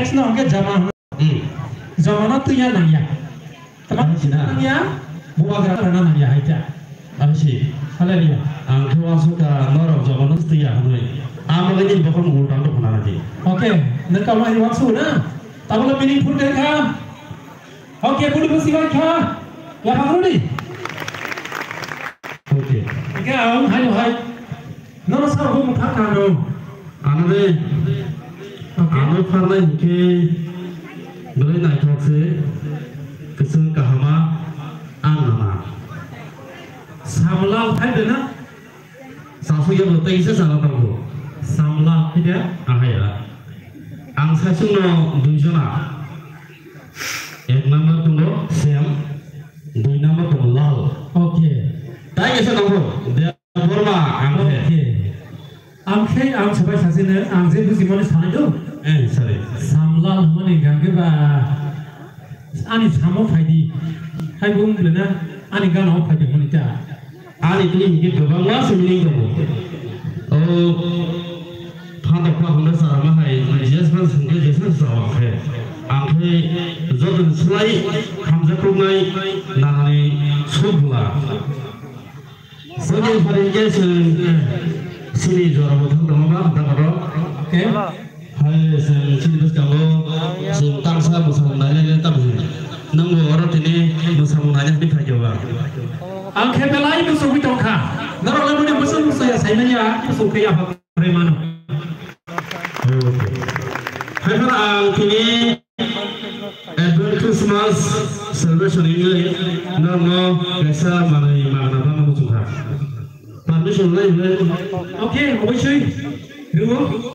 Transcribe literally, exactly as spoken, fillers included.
Next no hwnkhe jama hwno. Hmm. Jama no twiya nangya. Tama Ano sina. Nangya, bubagra rana nangya hai ta. Ano si. Hallelujah. Ang khe wansukha norok jama no twiya hwnwi. Ang bagwi nini bokhorok ulta wngtong khna di. Okay, nwng kamo hai wansuk na? Tabukle meaningful de kha. Okay, budi busi bai kha. Ya, bang rudi. Okay. Ika ang hai hai. Nono sa bo mukha kano. Ano de. Okay. Ano pharnai hwnkhe belai naithok se. Kwchwng kahama ang nana. Samla hai de na? Sasuk ya bo tei se sana tongkho. Samla hai de? Ahaya. Ang sasuk no dui jona. Ek number tongo Shyam, dui number tongo Lal. Okay. Tai kaisa tongo Debbarma ang khe. Okay. Ang khe ang sabai sasino ang je buji mani sanai do. Eh, sorry. Samla hwnmani hwnkha khe ba ani samo phaidi. Hai bo wng na ani gana o phaidi hwnmani ta. Ani twi hwnkhe kwbangma similing tongo. O phantok pha hwnda sa ma hai, jesma hwnkhe jesma sa o khe. Ang khe joto ni slai hamjakroknai nanani suk bwla. Sojil phari hwnkhe chwng sini jora bo thang tongma ba da kotor. Oke. Hai, chwng chini bwskango chwng tamsa mwsamung nainai le tamo hwn. Nwng bo oro tini mwsamung naina hwnwi phai khe ba? Ang khe belai muchungwi tong kha. Norok le boni bwswk muchung ya saimanya, muchung khe yapha khe mano. Hai phano ang tini Advent Christmas celebration wngwi norokno kaisa manwi magna bagwi muchung kha. Permission lai hwnwi. Oke, oboisoi. Rwo.